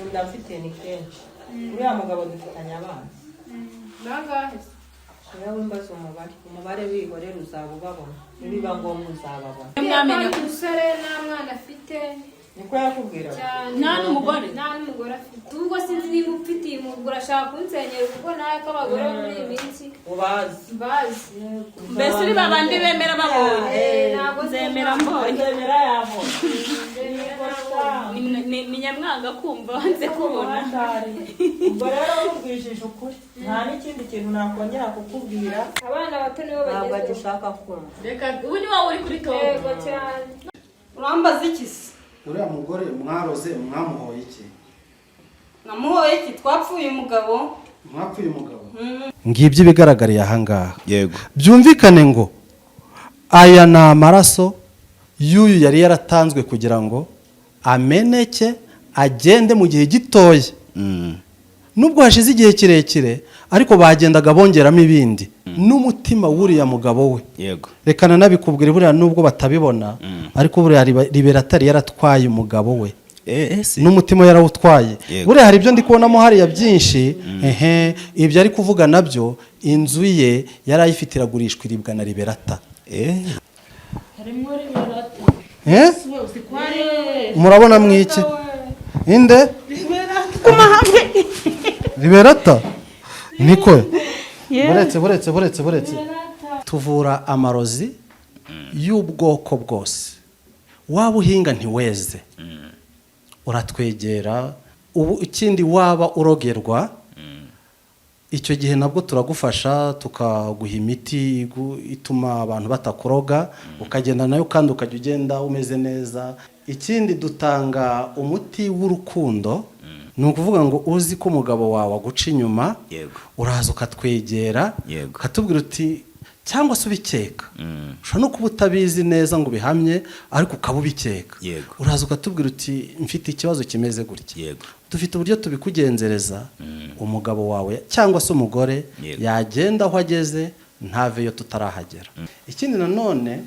Agahinda mfite ni kenshi. Uriya mugabo dufitanye abana. Bangahe? Yewe, mbaza umubare, umubare wihorera, uzaba ubabona, nibiba ngombwa uzababona. Mwamenya Kandi umusore nta mwana afite. Niko yakubwira? Cyane. Nta n'umugore? Nta n'umugore afite. Ubwo sinzi niba ufitiye umugore ashaka kunsenyera, kuko nawe ko abagore bo muri iyi minsi ubazi. Mbazi. Mbese uri babandi bemera babonye? Ntabwo Nzemera mbonye. Nzemera yabona. Nzemera nabonye. Ni nyamwanga kumva wanze kubona. Ubwo rero nkubwijije ukuri, nta n'ikindi kintu nakongera kukubwira. Abana bato nibo Ntabwo bagezweho. agishaka kumva. Reka, ubu ni wowe uri kuri top. Yego, cyane. Urambaza iki se? Uriya mugore mwaroze, mwamuhoye iki? Namuhoye iki? Twapfuye umugabo. Mwapfuye umugabo. Ngibyo ibigaragariye ahangaha. Yego. Byumvikane ngo aya ni amaraso y'uyu yari yaratanzwe kugira ngo ameneke agende mu gihe gitoya. Nubwo hashize igihe kirekire, ariko bagendaga bongeramo ibindi n'umutima w'uriya mugabo we. Reka nanabikubwire, buriya nubwo batabibona, ariko buriya Liberata yari yaratwaye umugabo we. Eh, si. N'umutima yarawutwaye. Buriya hari ibyo ndi kubonamo hariya byinshi. Ehe, ibyo ari kuvuga nabyo, inzu ye yari ayifite iragurishwa, iribwa na Liberata. Harimo Liberata. Eh? Murabona mwiki inde Liberata niko? Buretse, buretse, buretse, buretse. Tuvura amarozi y'ubwoko bwose. Waba uhinga ntiweze, uratwegera. Ubu ikindi, waba urogerwa, icyo gihe nabwo turagufasha, tukaguha imiti ituma abantu batakuroga, ukagenda nayo kandi ukajya ugenda umeze neza. Ikindi, dutanga umuti w'urukundo. Ni ukuvuga ngo uzi ko umugabo wawe aguca inyuma, uraza ukatwegera, ukatubwira uti, cyangwa se ubikeka, ushobora no kuba utabizi neza ngo ubihamye, ariko ukaba ubikeka, uraza ukatubwira uti: "Mfite ikibazo kimeze gutya." Dufite uburyo tubikugenzereza, umugabo wawe cyangwa se umugore yagenda aho ageze ntaveyo tutarahagera. Ikindi nanone,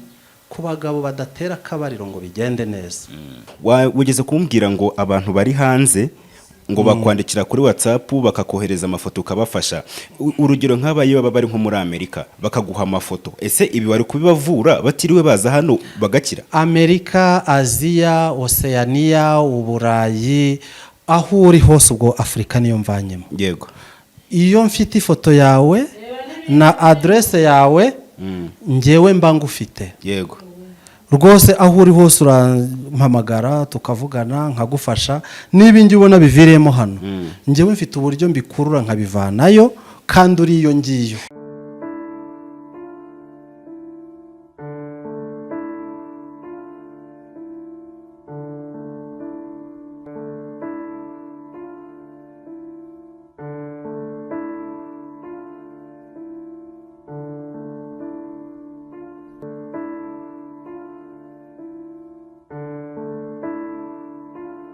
ku bagabo badatera akabariro ngo bigende neza. Wigeze kumbwira ngo abantu bari hanze ngo bakwandikira kuri WhatsApp, bakakohereza amafoto, ukabafasha. Urugero nk'aba iyo baba bari nko muri Amerika bakaguha amafoto, ese ibi bari kubibavura batiriwe baza hano bagakira? Amerika, Aziya, Oseyaniya, Uburayi, aho uri hose, ubwo Afurika niyo mvanyemo. Iyo mfite ifoto yawe na aderese yawe, ngewe mba ngufite. Rwose aho uri hose urampamagara tukavugana, nkagufasha. Niba ingi ubona biviriyemo hano, ngewe mfite uburyo mbikurura nkabivanayo kandi uri iyo ngiyo.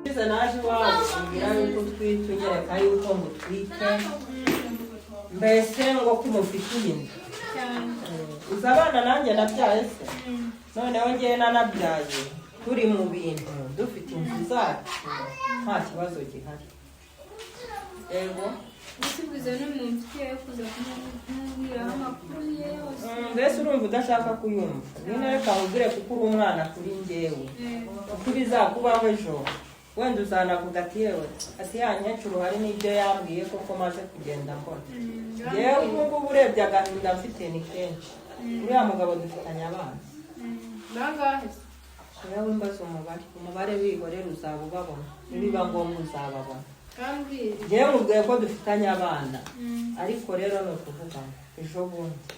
Ushize naje iwawe umbwira yuko utwite, unyereka yuko ngutwite, mbese ngo ko umufitiye inda. Cyane. Uzi abana nanjye nabyaye se? Noneho ngewe nanabyaye turi mu bintu, dufite inzu zacu, nta kibazo gihari. Yego. Gusubiza n'umuntu mfitiye yo kuza kumubwiraho amakuru ye yose. Mbese urumva udashaka kuyumva nyine? Reka nkubwire, kuko uri umwana kuri njyewe, kuko ibizakubaho ejo wenda uzanavuga ati: "Yewe," ati: "ya nkecuru hari n'ibyo yambwiye koko maze kugenda mbona." Yewe, ubu ngubu urebye agahinda mfite ni kenshi. Uriya mugabo dufitanye abana. Bangahe? Yewe, mbaza umubare, umubare wihorera, uzaba ubabona, nibiba ngombwa uzababona. Kandi Ngewe mubwiye ko dufitanye abana, ariko rero ni ukuvuga ngo ejo bundi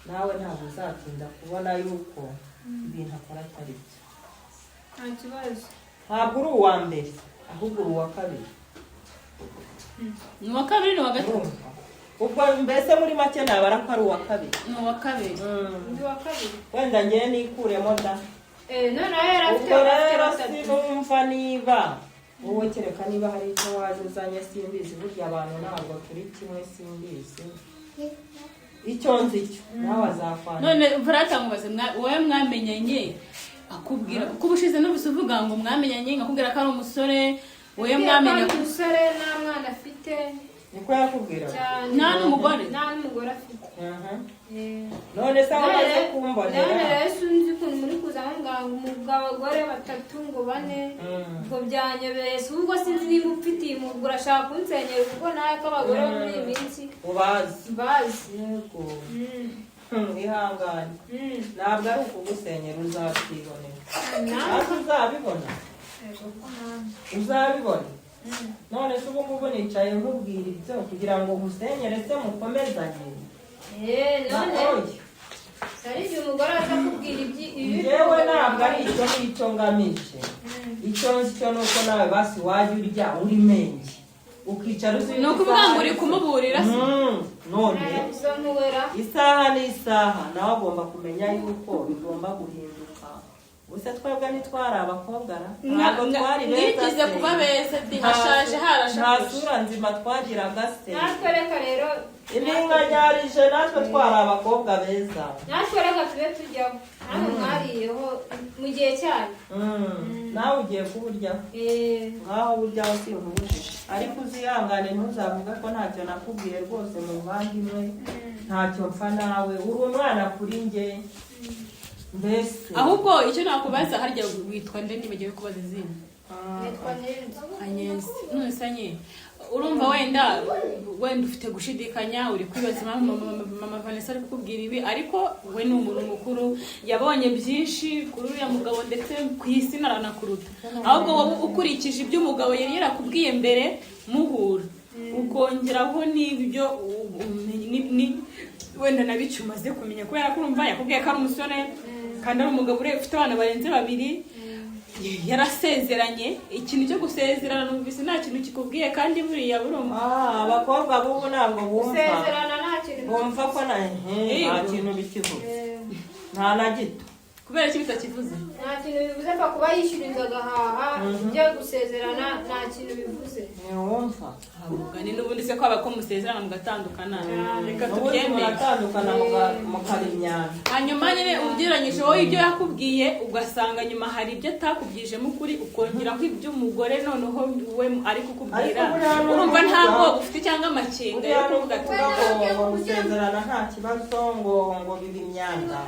nawe ntabwo uzatinda kubona yuko ibintu akora atari byo. Nta kibazo. Ntabwo uri uwa mbere, ahubwo uri uwa kabiri. Ni uwa kabiri, ni uwa gatatu? Urumva? Ubwo mbese muri make nabara ko ari uwa kabiri. Ni uwa kabiri. Undi wa kabiri. Wenda ngewe nikuremo da. Noneho yari afite Ubwo afite rero batatu. sinumva niba wowe, kereka niba hari icyo waje uzanye, simbizi. Burya abantu ntabwo turi kimwe, simbizi. Icyo nzi cyo nawe azakwandika. None vrata, mubaze, wowe mwamenyanye akubwira, kuko ubushize numvise uvuga ngo mwamenyanye akubwira ko ari umusore. Wowe mwamenye ko umusore nta mwana afite. Niko yakubwira. Cyane. Nta n'umugore? Nta n'umugore afite. None se aho umaze kumbonera? None rero sinzi ukuntu muri kuza ngo abagore batatu ngo bane, ngo byanyobeye. Si ubwo sinzi niba ufitiye umugore urashaka kunsenyera kuko nawe ko abagore bo muri iyi minsi ubazi. Bazi. Yego. Ihangane. Ntabwo ari ukugusenyera, uzabyibonera. Ntabwo uzabibona. Uzabibona. None se ubu ngubu nicaye nkubwira ibyo kugira ngo ngusenyere se mukomezanye? None hari igihe umugore aza kubwira ibi. Yewe ntabwo ari icyo ngicyo ngamije. Icyo nzi cyo ni uko nawe basi wajya urya uri menge ukicara uzi. Ni ukuvuga ngo uri kumuburira se? None isaha n'isaha nawe agomba kumenya yuko bigomba guhinduka. Gusa twebwe ntitwari abakobwa ra? Ntabwo twari beza. Mwigize kuba beza hashaje harashaje. Nta sura nzima twagiraga se. Natwe reka rero iminkanyarije natwe twari abakobwa beza. Natwe reka tube tujyaho namwe mwariyeho mu gihe cyanyu. Nawe ugiye kuburyaho ngaho buryaho sinkubujije, ariko uzihangane ntuzavuge ko ntacyo nakubwiye rwose muvandimwe. Ntacyo mpfa nawe, uri umwana kuri njye mbese. Ahubwo icyo nakubaza, harya witwa nde? Nibagiwe kubaza izina. Nitwa Nyenzi. Anyenzi. None se nye, urumva wenda ufite gushidikanya, uri kwibaza impamvu mama Vanessa ari kukubwira ibi, ariko we ni umuntu mukuru yabonye byinshi kuri uriya mugabo ndetse ku isi naranakuruta. Ahubwo wowe ukurikije ibyo umugabo yari yarakubwiye mbere muhura, ukongeraho n'ibyo wenda nabicyo umaze kumenya, kubera ko urumva yakubwiye ko ari umusore kandi ari umugabo ufite abana barenze babiri, yarasezeranye. Ikintu cyo gusezerana numvise nta kintu kikubwiye, kandi buriya burumva abakobwa b'ubu ntabwo bumva gusezerana, nta kintu bumva ko nta kintu bikivuze, nta na gito. Kubera iki bitakivuze? Nta kintu bivuze, apfa kuba yishyura inzu agahaha. Ibyo gusezerana nta kintu bivuze. Ntiwumva ni n'ubundi se kwaba ko musezerana mugatandukana, reka tubyemere. Muratandukana mukaba imyanda. Hanyuma nyine ugereranyije wowe ibyo yakubwiye, ugasanga nyuma hari ibyo atakubwijemo ukuri, ukongeraho iby'umugore noneho we ari kukubwira, urumva nta bwoba ufite cyangwa amakenga yo kuvuga ati ngo gusezerana nta kibazo, ngo biba imyanda.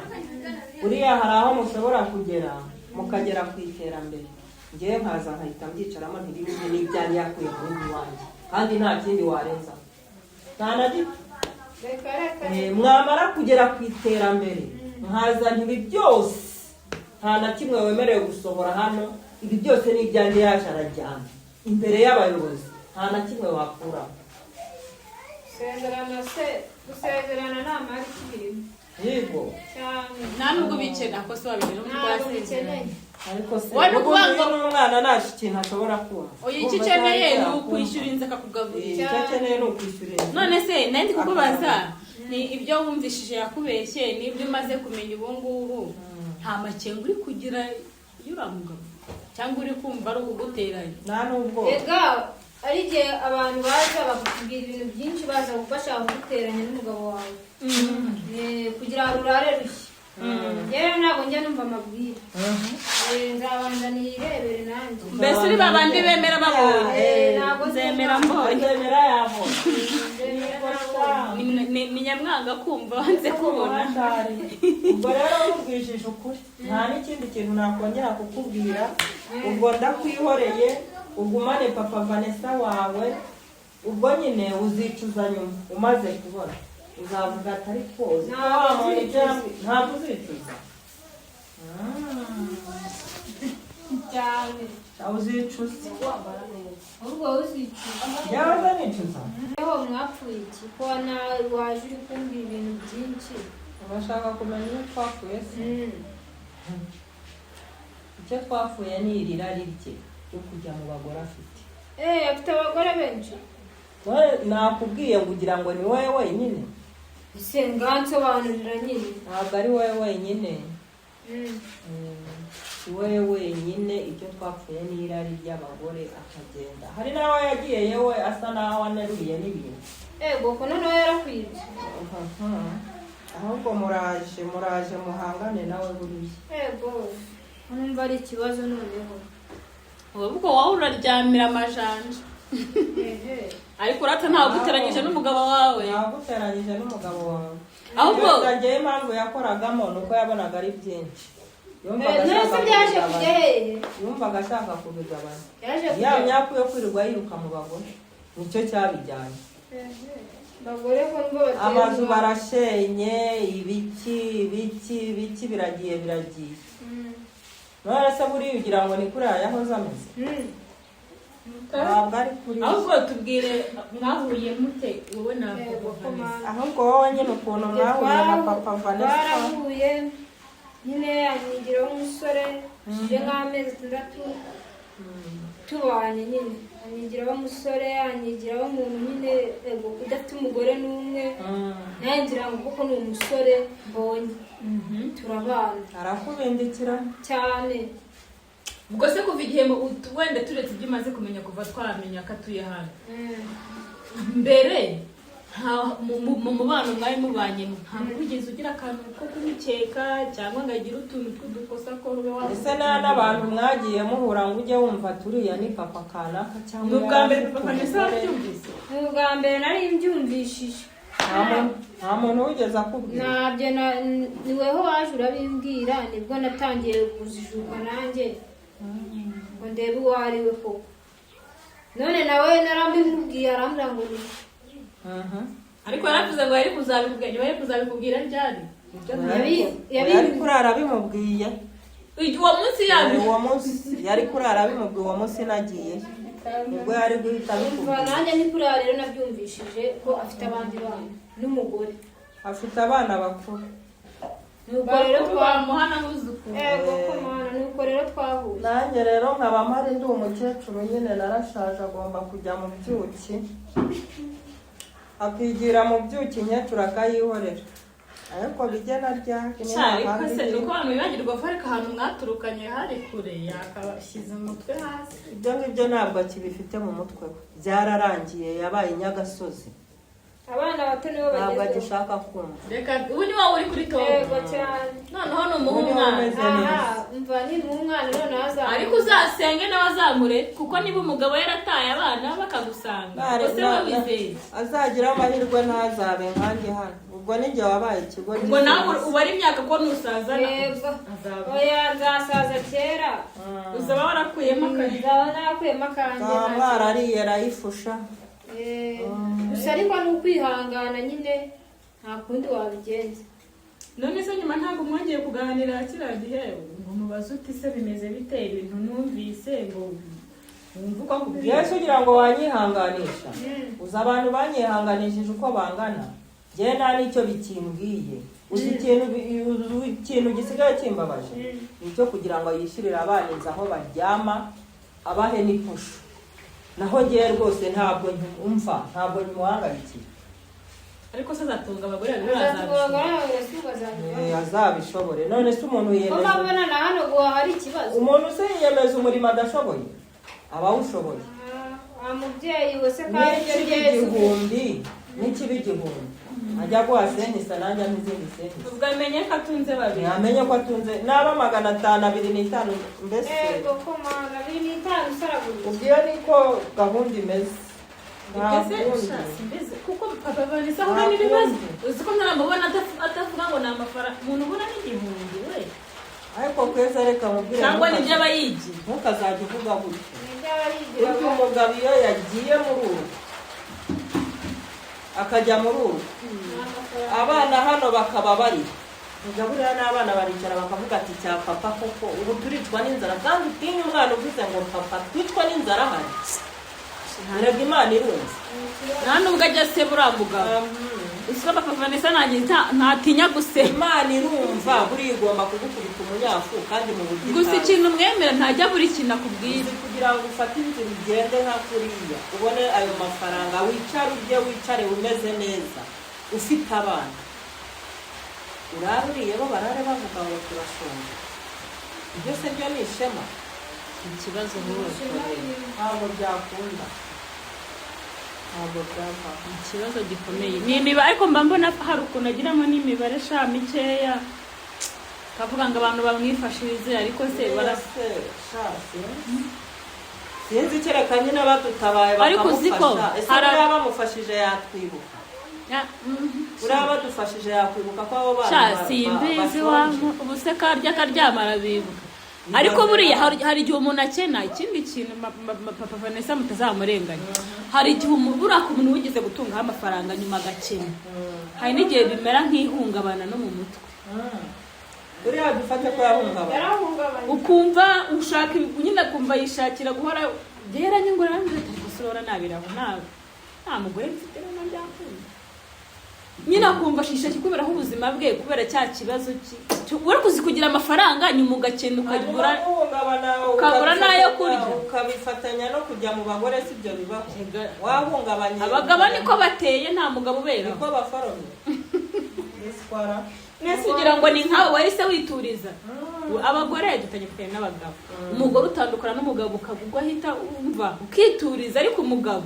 Uriya hari aho mushobora kugera mukagera ku iterambere, ngewe nkaza nkahita mbyicaramo ntibibuze n'ibyari yakuye mu rugo iwanjye, kandi nta kindi warenza, nta na gito. Mwamara kugera ku iterambere nkaza ntibi byose, nta na kimwe wemerewe gusohora hano, ibi byose ni ibyanjye yaje arajyana imbere y'abayobozi, nta na kimwe wakuramo. Gusezerana nta mari ikibirimo. Yego. Nta nubwo bikeneye ako se wabigera muri twasezeranye. Ariko se n'umwana nta kintu ashobora kumva. Oya, icyo ukeneye ni ukwishyura inzu akakugaburira. Icyo akeneye ni ukwishyura inzu. None se nari ndi kukubaza ni ibyo wumvishije yakubeshye n'ibyo umaze kumenya ubu ngubu, nta makenga uri kugira iyo uriya mugabo cyangwa uri kumva ari ukuguteranya? Nta nubwo. Ega ari igihe abantu baza bakakubwira ibintu byinshi, baza bashaka kuguteranya n'umugabo wawe kugira ngo urare rushye. Yewe ntabwo njya numva amabwire, nzabanza nirebere nanjye. Mbese uri babandi bemera babonye? Nzemera mbonye. Ni nyamwanga kumva wanze kubona. Ubwo rero nkubwishije ukuri nta n'ikindi kintu nakongera kukubwira, ubwo ndakwihoreye ugumane papa Vanessa wawe, ubwo nyine uzicuza nyuma umaze kubona, uzavuga atari koze ntabwo uzicuza cyane. Uzicuza ahubwo uzicuza. Yewe nicuza. Yewe mwapfuye iki ko nawe waje uri kumbwira ibintu byinshi? Urashaka kumenya iyo twapfuye se? Icyo twapfuye ni irari rye ryo kujya mu bagore afite. Afite abagore benshi. Nakubwiye ngo ugira ngo ni wowe wenyine. Ese ngansobanurira nyine. Ntabwo ari wowe wenyine. Si wowe wenyine, icyo twapfuye ni irari ry'abagore akagenda. Hari n'aho yagiye yewe asa n'aho aneruye n'ibintu. Ego ko noneho yarakwibye. Ahubwo muraje muhangane nawe buriya. Ego numva ari ikibazo noneho. Ubwo wowe uraryamira amajanja, ariko urata ntawe uguteranyije n'umugabo wawe. Yaguteranyije n'umugabo wawe. Ahubwo Ngewe impamvu yakoragamo ni uko yabonaga ari byinshi. Yumvaga None se ashaka byaje kujya kubigabanya. hehe? Yumvaga ashaka kubigabanya. Yaje Ya kujya myaku yo kwirirwa yiruka mu bagore nicyo cyabijyanye. Abagore ko nibo batera Amazu umwaku. Barashenye, ibiki ibiki ibiki, biragiye biragiye. None se buriya ugira ngo ni kuriya yahoze ameze? Ntabwo ari kuri. Ahubwo tubwire, mwahuye mute wowe na Yego, Papa Vanessa? komanda. Ahubwo wowe nyine ukuntu mwahuye na Papa Vanessa. Twarahuye nyine, anyigiraho umusore, hashize nk'amezi 6 tubanye nyine, anyigiraho umusore, anyigiraho umuntu nyine, ego, udafite umugore n'umwe. Nanjye ngira ngo kuko ni umusore mbonye, turabana. Arakubindikira. Cyane. Ubwo se kuva igihe wenda turetse ibyo umaze kumenya kuva twamenya ko atuye hano, mbere mu mubano mwari mubanye, ntabwo wigeze ugira akantu ko kumukeka cyangwa ngo agire utuntu tw'udukosa ko ube wavuga? Ese nta n'abantu mwagiye muhura ngo ujye wumva turiya ni papa kanaka cyangwa Ni ubwa mbere yari Papa afite Vanessa umugore? wabyumvise? Ni ubwa mbere nari mbyumvishije. Nta muntu wigeze akubwira? Ntabyo ni weho waje urabimbwira, nibwo natangiye kujijuka nanjye ngo ndebe uwo ari we koko. None nawe narambimubwiye, arambwira ngo ni Ariko yaravuze ngo yari kuzabikubwira nyuma, yari kuzabikubwira ryari? Yari kurara bimubwiye. Uwo munsi yabi Uwo munsi yari kurara bimubwiye, uwo munsi nagiye nibwo yari guhita Umva, abikubwira. Nanjye ni kuriya rero nabyumvishije ko afite abandi bana n'umugore. Afite abana bakuru. Nuko rero Bakuru twa bamuha n'abuzukuru. Ego komana, nuko rero twahuye. Nanjye rero nkaba mpari ndi umukecuru nyine, narashaje, agomba kujya mu byuki, akigira mu byuki, inkecuru akayihorera, ariko bijye na ryari. Sha, ariko se ni uko abantu bibagirwa ko ariko ahantu mwaturukanye hari kure, yakabashyize umutwe hasi. Ibyo ngibyo ntabwo akibifite mu mutwe we, byararangiye, yabaye inyagasozi. Abana bato nibo Ntabwo bagezweho. agishaka kumva. Reka, ubu ni wowe uri kuri top. Yego cyane. Noneho ni umuha Ubu niwe umwana. umeze neza. Aha, umva, ni umwana noneho azamure. Ariko uzasenge nawe azamure, kuko niba umugabo yarataye abana bakagusanga, ubwo se we wizeye? Azagira amahirwe ntazabe nkanjye hano, ubwo ninjye wabaye ikigo. Ubwo nawe ubara imyaka ko nusazana Yego. azaba Oya, nzasaza kera. Uzaba warakuyemo akazi. Nzaba narakuyemo akanjye. Nzaba mwarariye rayifusha. Gusa ariko ni ukwihangana nyine, nta kundi wabigenza. None se nyuma ntabwo mwongeye kuganira kiriya gihe ngo mubaze uti: "Se bimeze bite ibintu numvise?" ngo wumve uko akubwira? Yesu, ugira ngo wanyihanganisha? Uzi abantu banyihanganishije uko bangana? Njyewe nta n'icyo bikimbwiye. Uzi ikintu uzi ikintu gisigaye kimbabaje? Ni icyo kugira ngo yishyurire abana inzu aho baryama, abahe n'ipushu. Naho ngewe rwose ntabwo umva, ntabwo nyimuhangayikiye. Ariko se azatunga abagore babiri? Azatunga Azabishobora? abagore babiri, si Azabishobore. None se umuntu ko yiyemeza mbabona na hano guhaha ari ikibazo. Umuntu se yiyemeza umurimo adashoboye? Abawushoboye. Ah, wa mubyeyi we se, kandi ibyo N'ikiba byeze 1000, n'ikiba 1000, ajya guha senisa, nanjye ampa izindi senisa. Ubwo amenye ko atunze babiri. Ntamenye ko atunze naba 525 mbese. Yego ko mana, 25 usaragurira. Ubwo iyo niko gahunda imeze, nta Ubwo se kundi. sha, simbizi kuko Papa Vanessa ahura n'ibibazo. Uzi ko ntaramubona atavuga ngo ni amafaranga, umuntu ubona n'igihumbi we. Ariko Keza, reka mubwire, Cyangwa nibyo aba yigiye. Ntukazajya uvuga gutyo. Nibyo aba yigira. Burya umugabo iyo yagiye muri uru, akajya muri uru, abana hano bakaba barira, mugaburira n'abana baricara bakavuga ati: "Cya papa koko, ubu turicwa n'inzara." Kandi utinye umwana uvuze ngo: "Papa, twicwa n'inzara hano." Erega Imana irumva. Nta nubwo ajya se buriya mugabo. Uzi ko Papa Vanessa ntatinya guseba. Imana irumva, buriya igomba kugukubita umunyafu kandi mu buryo Gusa itazi. ikintu mwemera, ntajya buri kintu akubwira. Uzi kugira ngo ufate inzira ugende nka kuriya, ubone ayo mafaranga, wicare urye, wicare umeze neza, ufite abana, urare uriye, bo barare bavuga ngo turashonje. Ibyo se byo ni ishema? Ikibazo. Ntabwo byakunda, ntabwo byavaho. Ikibazo gikomeye ni imibare, ariko mba mbona hari ukuntu agiramo n'imibare sha mikeya, kavuga ngo abantu bamwifashirize, ariko se bara Se sha, sinzi. Sinzi, kereka nyine badutabaye Ariko uzi ko bakamufasha. Ese buriya bamufashije yatwibuka? Buriya badufashije yakwibuka ko abo bana Sha, simbizi wa bashonje? Ubu se karya karyama arabibuka? Ariko buriya hari igihe umuntu akena. Ikindi kintu, papa Vanessa, mutazamurenganya, hari igihe buriya ku muntu wigeze gutungaho amafaranga nyuma agakena, hari n'igihe bimera nk'ihungabana no mu mutwe. Buriya dufate ko yahungabana. Yarahungabanye. Ukumva ushaka nyine, akumva yishakira guhora byeranye ngo arambwira ati gusorora nabiraho nta mugore mfite rero byakunda. Nyine akumva ashishaki kuberaho ubuzima bwe kubera cya kibazo uri kuzi kugira amafaranga nyuma ugakena ukabura. Hanyuma guhungabana Ukabura n'ayo kurya. Ukabifatanya no kujya mu bagore, si ibyo bibaho? Wahungabanye. Abagabo niko bateye, nta mugabo ubera. Niko baforomye iswara. Mwese ugira ngo ni nkawe wahise wituriza. Abagore dutandukanye n'abagabo. Umugore utandukana n'umugabo ukagugwa ahita wumva ukituriza, ariko umugabo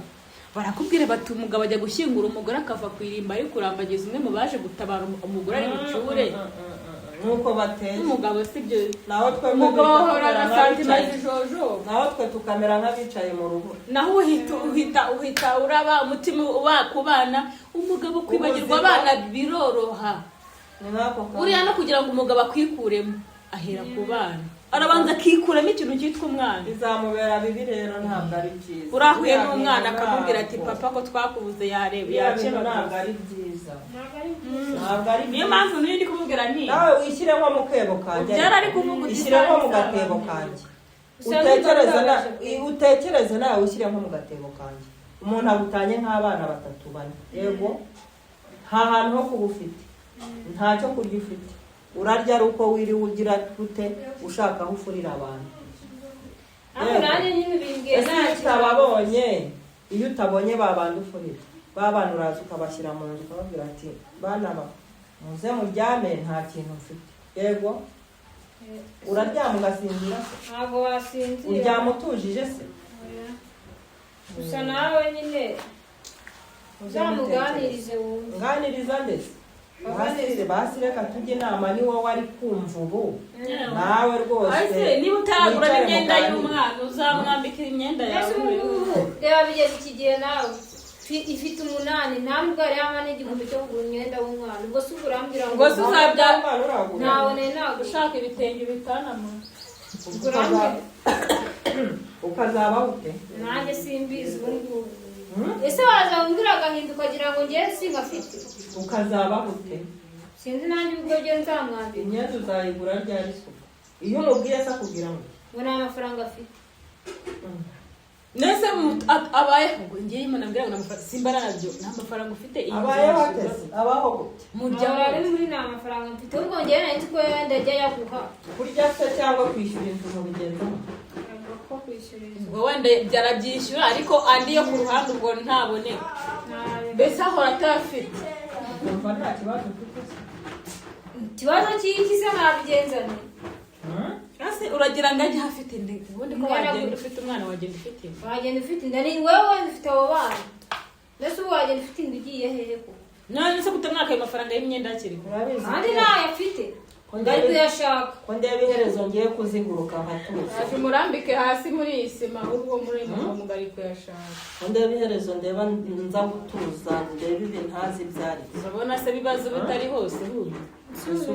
barakubwira bati umugabo ajya gushyingura umugore akava ku irimba ari kurambagiza umwe mu baje gutabara umugore ari bucyure. Nuko bateye. N'umugabo si byo. Naho twebwe Umugabo duhita ahorana tumera santima nk'abicaye. zijojoba. Naho twe tukamera nk'abicaye mu rubura. Naho uhita uraba umutima uba ku bana. Umugabo kwibagirwa Ubuzima. abana biroroha. Ni nk'ako kanya. Buriya no kugira ngo umugabo akwikuremo ahera ku bana, arabanza akikuramo ikintu cyitwa umwana. Bizamubera bibi rero, ntabwo ari byiza. Urahuye Biriya n'umwana bintu akamubwira ati ntabwo- papa ko twakubuze, yareba biriya bintu yakeba. Ntabwo ari byiza. Ntabwo ari byiza. Ntabwo ari Niyo byiza. mpamvu n'uyu ndi kumubwira nti Nawe wishyire nko mu kebo kanjye. Ubyara ari kuvuga uti Ishyire nko mu isaha gatebo isaha. kanjye. Gusa Utekereze na n'ubwo utekereze nawe wishyire nko mu gatebo kanjye. Umuntu agutanye nk'abana batatu, bane, yego, nta hantu ho kuba ufite, nta cyo kurya ufite, urarya ari uko wiriwe ugira gute, ushaka aho ufurira abantu. Ariko nanjye nyine bimbwiye Ese nta iyo kibazo. utababonye, iyo utabonye ba bandi ufurira, ba bana uraza ukabashyira mu nzu ukababwira ati bana ba muze muryame, nta kintu mfite, yego, uraryama ugasinzira se? Ntabwo wasinzira. Uryama utujije se? Oya. Gusa nawe nyine uzamuganirize wumve. Nganiriza ndetse basi basi, reka tujye inama, ni wowe ari kumva ubu nawe rwose. Ese niba utaragura Wicare n'imyenda muganire. y'umwana, uzamwambika imyenda Mbese yawe? ubu ngubu reba bigeze iki gihe, nawe ifite 8, nta nubwo yari yampa n'igihumbi cyo kugura umwenda w'umwana. Ubwo se ubwo urambwira ngo Ubwo se uzabyara? Umwana uragura. Ntawe nari nagura. Ushaka ibitenge bitanamo. Ubwo urambwira Ukazaba ute? Nanjye simbizi ubu ngubu. Ese waza wumvira agahinda ukagira ngo ngewe singafite? Ukazaba ute? Sinzi nanjye ubwo byo nzamwambika. Imyenda uzayigura ryari se? Iyo umubwiye se akubwira ngo Ngo nta mafaranga afite. Nese abayeho ngo ngewe imana ambwira ngo nta mafaranga, simba narabyo, nta mafaranga ufite, iyi nzu Abayeho yashyirwaho. ate se? Abaho gute? Muryango. Ahora ari muri nta mafaranga mfite. Ahubwo ngewe nari nzi ko wenda ajya yaguha. Kurya se cyangwa kwishyura inzu mu bigenza? Ntabwo ko kwishyura inzu. Ubwo wenda byarabyishyura, ariko andi yo ku ruhande ubwo ntaboneka. Ntayo. Mbese ahora atayafite. Umva, nta kibazo ufite se? Ikibazo cy'iki se nabigenza nte? Ese uragira ngo ajye afite inda ubundi ko Umwana wagenda ufite umwana, wagenda ufite inda? Wagenda ufite inda? Ni wowe wenda ufite abo bana. Mbese ubu wagenda ufite inda ugiye hehe ko? None se kutamwaka ayo mafaranga y'imyenda hakiri kare? Urabizi Kandi ko- ntayo afite. Ko Ari kuyashaka. Ko ndeba iherezo ngiye kuziguruka nkatuza. Ati murambike hasi muri iyi sima, ahubwo muri uyu mugabo mugari kuyashaka. Ko ndeba iherezo, ndeba nza gutuza, ndeba ibi ntazi ibyo ari byo. Urabona se ibibazo bitari hose bundi?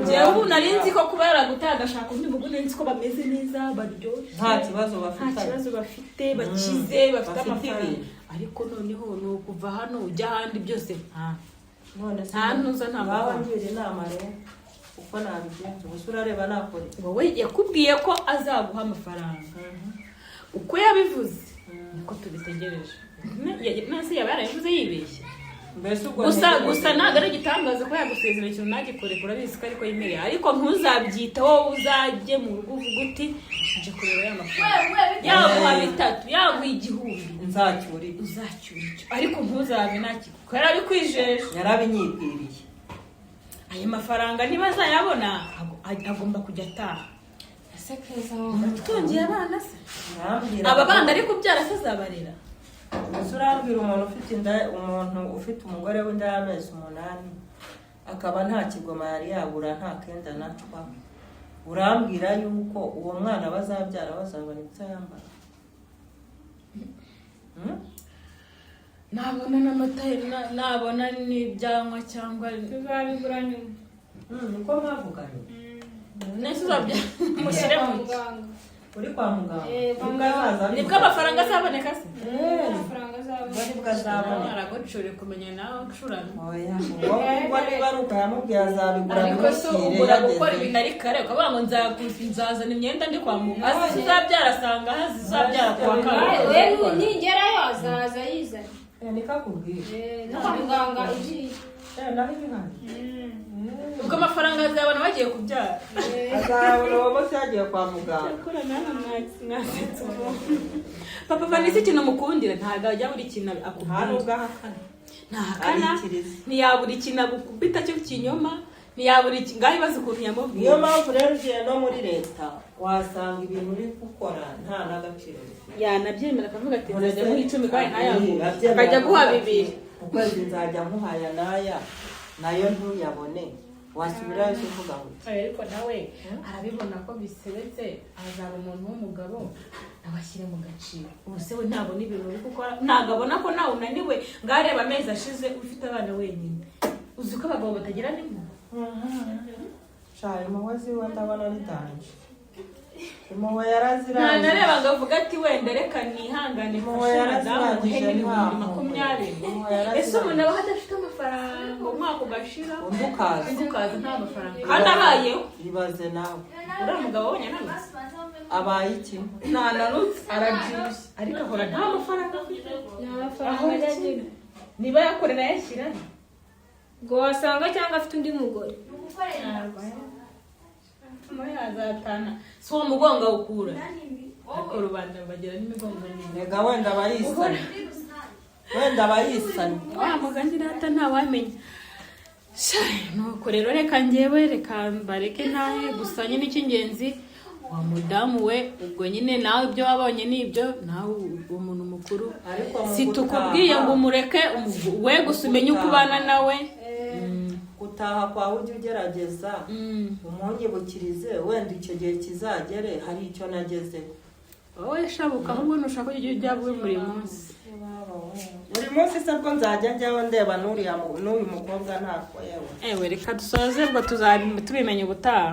Njyewe ubu nari nzi ko kuba yaragutaye agashaka undi mugore, nari nzi ko bameze neza, baryoshye, Nta kibazo nta bafitanye. kibazo bafite, bakize, bafite Bafite amafaranga. ibintu. Ariko noneho ni ukuva hano ujya ahandi byose nta None se nta ntuza, nta waba mafaranga. ngira inama rero uko nabigenza? Ubu se urareba nakora iki? Wowe yakubwiye ko azaguha amafaranga, uko yabivuze niko tubitegereje. Nase yaba yarabivuze yibeshye? Mbese ubwo Gusa ntegereje- gusa ntabwo ari igitangaza ko yagusezera ikintu ntagikore, urabizi ko ariko yemereye, ariko ntuzabyite wowe uzajye mu rugo uvuga uti nje kureba ya mafaranga, yaguha bitatu, yaguha 1000, Nzacyura iki? Uzacyura icyo, ariko ntuzabe ntakikuko yarabikwijeje. Yarabinyibwiriye. Ayo mafaranga niba azayabona agomba kujya ataha. Ese keza wowe. Twongeye abana se? Urambwira Aba bana ari kubyara se azabarera? Gusa urambwira umuntu ufite inda, umuntu ufite umugore w'inda y'amezi 8, akaba nta kigoma yari yagura, nta kenda nacwa, urambwira yuko uwo mwana bazabyara bazabona ibyo yambara? Nabona n'amata, nabona n'ibyanywa cyangwa Tuzabigura nyuma. Niko mwavuganye? Nese uzabya mushyire Kwa mu muganga. Uri kwa muganga? Eh, kwa Nibwo azaza. Nibwo amafaranga azaboneka se? Amafaranga azabona. Nibwo azaboneka. Aragucure kumenya nawe ucuramye. Oya, ubwo ngubwo niba ari uko yamubwiye, azabigura. Ariko se Bimushyire ugura yageze. gukora ibintu ari kare, ukavuga ngo nzazana imyenda ndi kwa muganga, azi uzabyara asanga ahazi uzabyara kuwa kabiri. We ningerayo azaza yizanye. Eh, niko akubwira. Eh, no kwa muganga igiye. Eh, naho ibihari. Ubwo amafaranga azabona bagiye kubyara. Azabona uwo munsi yagiye kwa muganga. Cyakora nawe mwasetse umuntu. Papa Vanessa, ikintu mukundira, ntabwo ajya buri kintu Nta akubwira. nubwo ahakana. Ntahakana. Arikiriza. Ntiyabura ikintu agukubita cyo kinyoma, ntiyabura iki ngaho. Ibaze ukuntu yamubwiye. Niyo mpamvu rero ugiye no muri leta wasanga ibintu uri gukora nta n'agaciro bifite. Yanabyemera akavuga ati nzajya guha 10 kandi ntayaguhe, Abyemera, akajya guha akavuga ati, 2. Ukwezi nzajya nkuhaya n'aya, nayo ntuyabone, wasubirayo se uvuga ngo iki? Ariko nawe arabibona ko bisebetse, azaba umuntu w'umugabo nawe ashyire mu gaciro. Ubu se we ntabona ibintu uri gukora? Ntabwo abona ko nawe unaniwe? Ngareba amezi ashize ufite abana wenyine. Uzi ko abagabo batagira n'impuhwe? Sha, impuhwe ziwe ndabona ari danger. Impuhwe yarazirangije. Ntanareba ngo avuge ati wenda reka nihangane Impuhwe mfashe madamu muhe yarazirangije, n'ibihumbi nta mpuhwe. 20. Impuhwe yarazirangije. Ese umuntu aba adafite amafaranga umwaka ugashira, Undi ukaza, undi ukaza nta mafaranga kandi abayeho? Ibaze nawe. Uriya mugabo wabonye ananutse. Abaye iki? Ntananutse, arabyibushye, ariko ahora nta mafaranga afite. Nta mafaranga ajya agira. Niba yakorera ayashyira. Ngo wasanga cyangwa afite undi mugore. Muri azatana si uwo mugongo awukura, ariko rubanda bagira n'imigongo nyine. Rega wenda aba yisanye, wenda aba yisanye. Wa mugani rata, ntawamenya. Sha, nuko rero reka njyewe, reka mbareke ntahe. Gusa nyine icy'ingenzi, wa mudamu we, ubwo nyine nawe ibyo wabonye ni ibyo, nawe umuntu mukuru. Ariko mu Si tukubwiye ngo umureke, we gusa umenye uko ubana nawe. Gutaha kwawe ujye ugerageza umunyibukirize, wenda icyo gihe kizagere hari icyo nagezeho. Wowe shabuka, ahubwo nushaka ujye ujya buri munsi. Buri munsi se bwo nzajya njyaho ndeba n'uriya n'uyu mukobwa ntako yewe. Ewe, reka dusoze, ubwo tuzabimenya ubutaha.